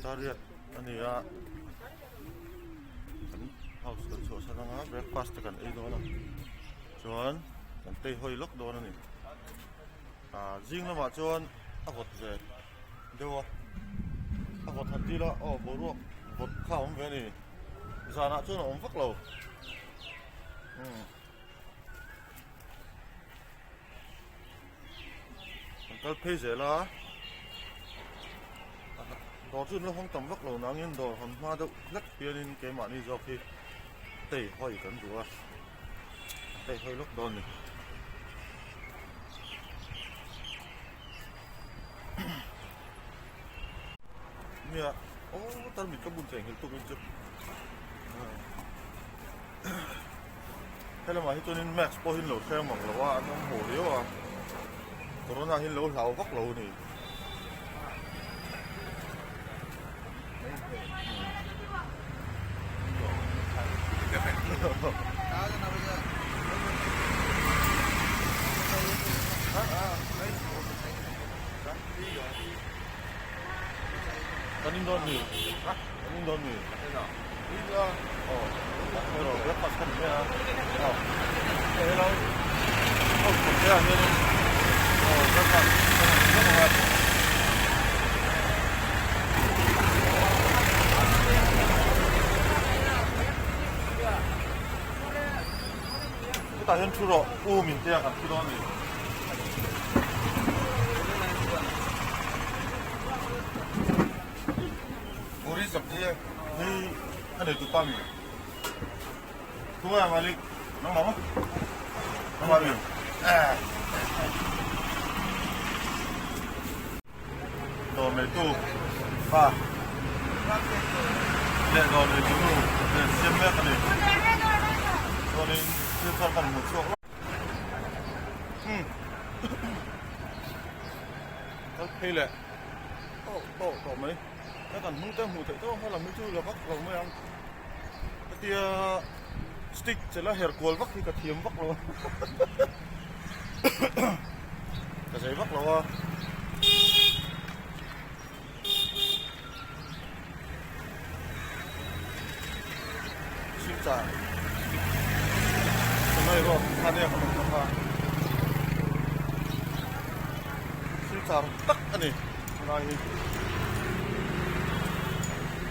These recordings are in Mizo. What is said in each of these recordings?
Dariat a ni a kan house kan chhuahsan anga breakfast te kan ei dawn a chuan kan tei hawi lawk dawn a ni ah zing lamah chuan a vawt ve deuh a a vawt han dil a aw boruak vawt kha a awm ve a ni zanah chuan a awm vak lo umm. An kal phei zel a dawr chu an la hawng tam vak lo nangin dawr hawn hma deuh hlek hianin keimahni zawk hi tei hawi kan duh a tei hawi lawk dawn a ni. Nia aw tarmit ka bun theihnghilh tuk in chu. Helamah hi chuanin mask pawh hi an lo thleng mang lo a an awm haw riau a corona hi an lo hlau vak lo a ni. Kan in dawn mi? Kan in dawn mi? Hetah hian thu rawh u min tia kan thu dawn a ni. Puri sabji e. Hei a nei tu pa mi. Tunga ya malik nang ma nang ma mi. Dawr nei tu pa leh dawr nei tu nu nen siam mek a ni. Chuanin thil thar kan hmu chhuak lawk. Kal phei leh tawh tawh tawh mai. Ka kan hnung te hmuh theih tawh hma lam hi chu la vak lo mai ang. Hetia stick che la her kual vak hi ka thiam vak lo a. Ka zei vak lo a. Silchar. Chennai road kha nia ka awm kha. Silchar tak a ni. Helai hi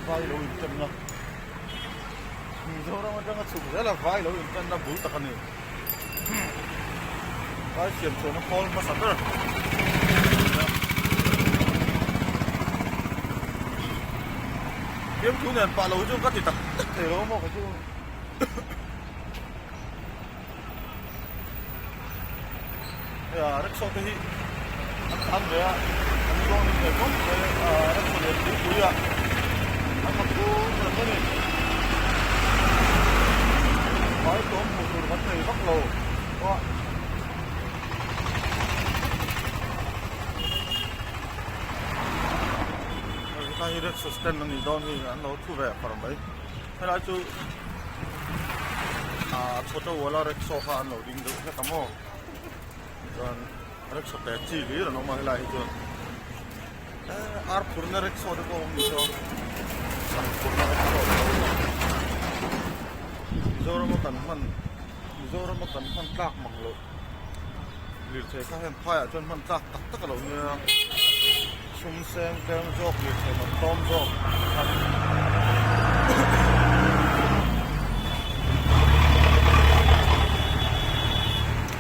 vai lo inṭanna Mizoram aṭanga chhuk zela vai lo inṭanna bul tak a ni. Vai siam chhuahna khawl hmasa ber Fiamthu nen pah lo hi chu ka ti tak tak thei lo maw kei chu. Rickshaw te hi an tlan ve a an zawng in ve khawp mai a rickshaw lian pui pui a an khat pur reng a ni vai tawm hmuh tur kan nei vak lo a hetlai hi rickshaw stand a nih dawn hi an lo thu ve far mai helai chu ah chhawta wala rickshaw kha an lo ding deuh hlek a maw. Chuan rickshaw te chi hlir an awm a helai hi chuan eh ar phurna rickshaw te pawh a awm ni chuan ar phurna rickshaw te pawh a awm a Mizoram a kan hman Mizoram a kan hman tlak mang loh lirthei kha heng phaiah chuan hman tlak tak tak a lo nia sum seng tlem zawk lirthei man tlawm zawk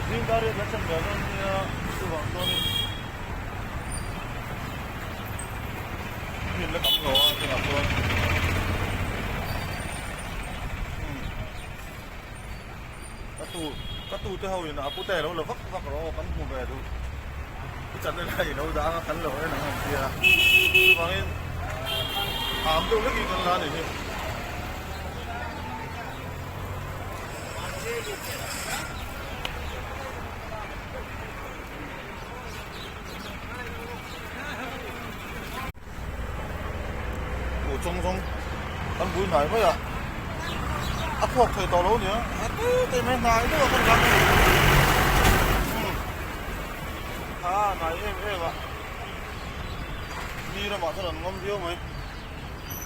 Zing dar riat la chen ve dawn nia chuvang chuanin hnim la tam lo a tunah chuan ka tu ka tu te ho in a pute lo la vak vak rawh aw kan hmu ve duh i channel a i lo dah anga kan lo en ang ang tia chuvangin am deuh vekin kan la a nih hi. Aw chawng zawng kan bul hnai mai a a phawk thei tawh lo a nia a te te mai hnai deuh a kan lam a ni a hnai em em a. Delhi ramah chuan an ngam viau mai.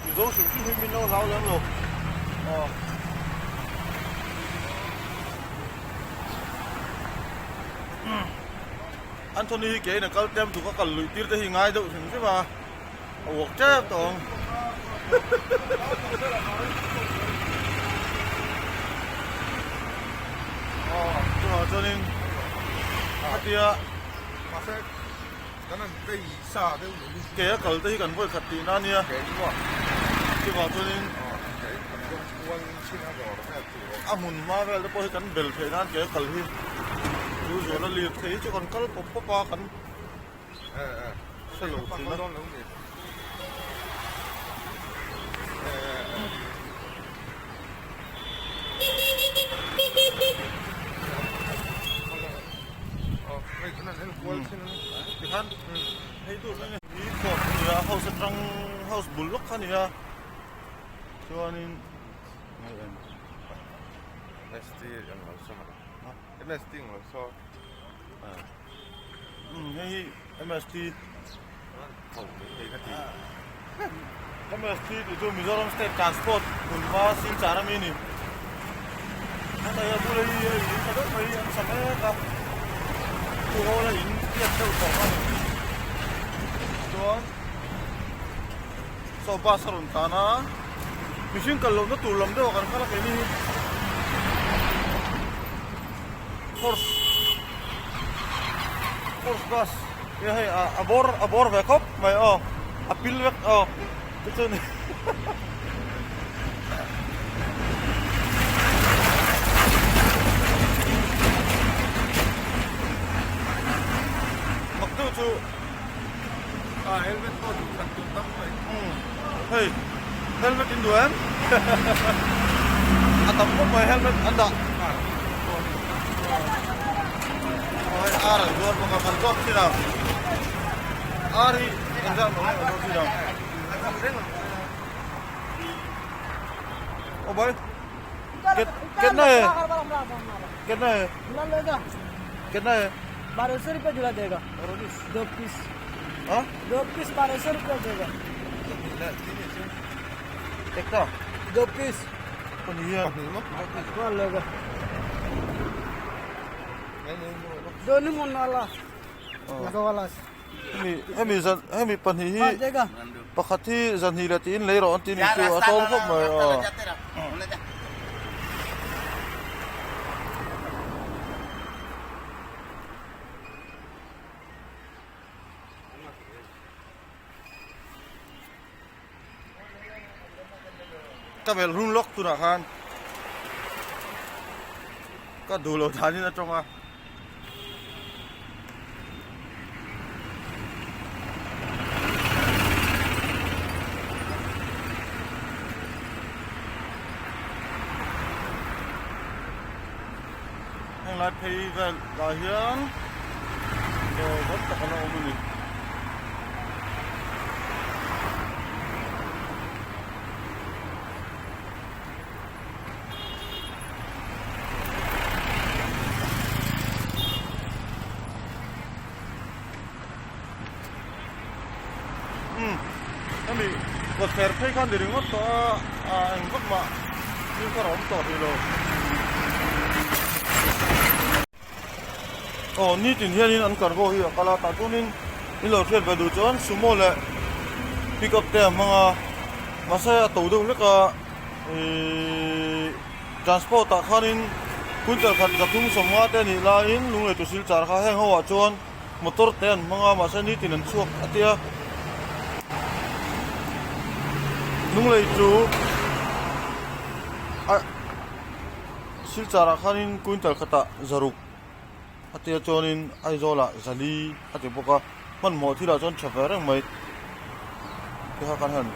Mizo hrim hrim hi min lo hlau lem lo. Aw. Anthony hi keiin a kal tlem tuk a kal luih tir te hi ngai deuh hrim hrim a, a uak tep tawh ang. Aw, chuvang chuanin khatia Ke a kal te hi kan vawi khat tihna a nia. Chuvang chuanin a hmun hma vel te pawh hi kan bel theih nan ke a kal hi chu zuala lir thei hi chu kan kal pawp pawp a kan hre lo thin a. Tikhan hei tur hi court a ni a house atang house bul lawk kha a ni a chuanin hei hi MST MST tih chu Mizoram State Transport hmunhma Silchar ami a ni. Heta bula hi hei in tha deuh mai hi an sa mek a, chu hawla in tiat deuh tawh a ni. Chuan saw bus a rawn tlan a, mihring kal lohna tur lam deuh ah kan kal a keini hi. Horse horse bus e hei a bawr a bawr ve khawp mai aw a pil vek aw chu chu ni mak deuh chu a helmet pawh duh khat tur tam mai hei helmet in duh em a tam khawp mai helmet an dah hei ar an zuar bawk a kan zawt thin a ar hi engzat maw kan zawt thin a aw bhai kitna hai kitna hai kitna hai 1200 रुपये जुड़ा देगा दो पीस हाँ दो पीस 1200 रुपये देगा ekta दो piece pahnih hian कौन लेगा दोनों मन वाला दो वाला hemi hemi zan hemi pahnih hi हाँ देगा pakhat hi zanhnih leh tiin lei rawh an ti ni chu a tlawm khawp mai aw. Ka bel run lawk tunah khan ka duh loh danin a tawng a. Heng lai phei vel ah hian dawr tam tak a la awm a ni. Umm hemi kawtthler phei khan ni ringawt tawh a ah eng vak mah thil kha a awm tawh hrih lo. Aw nitin hianin an cargo hi a kal a tah chuanin in lo hriat ve duh chuan sumo leh pickup te a hmang a mahse a to deuh hlek a ihh transport ah khanin quintal khat zathum sawmnga te a nih laiin lunglei tu silchar kha heng ho ah chuan motor te an hmang a mahse nitin an chhuak a tia lunglei chu a silchar ah khanin quintal khatah zaruk a tia chuanin Aizawl ah zali a ti bawk a hmanhmawh thil ah chuan tha ve reng mai te kha kan han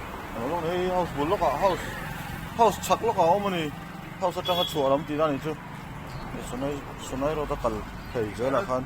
hei house bul lawkah house house chhak lawkah a awm a ni house atanga chhuah lam tihna a nih chu. Sonai Sonai road a kal phei zel ah khan.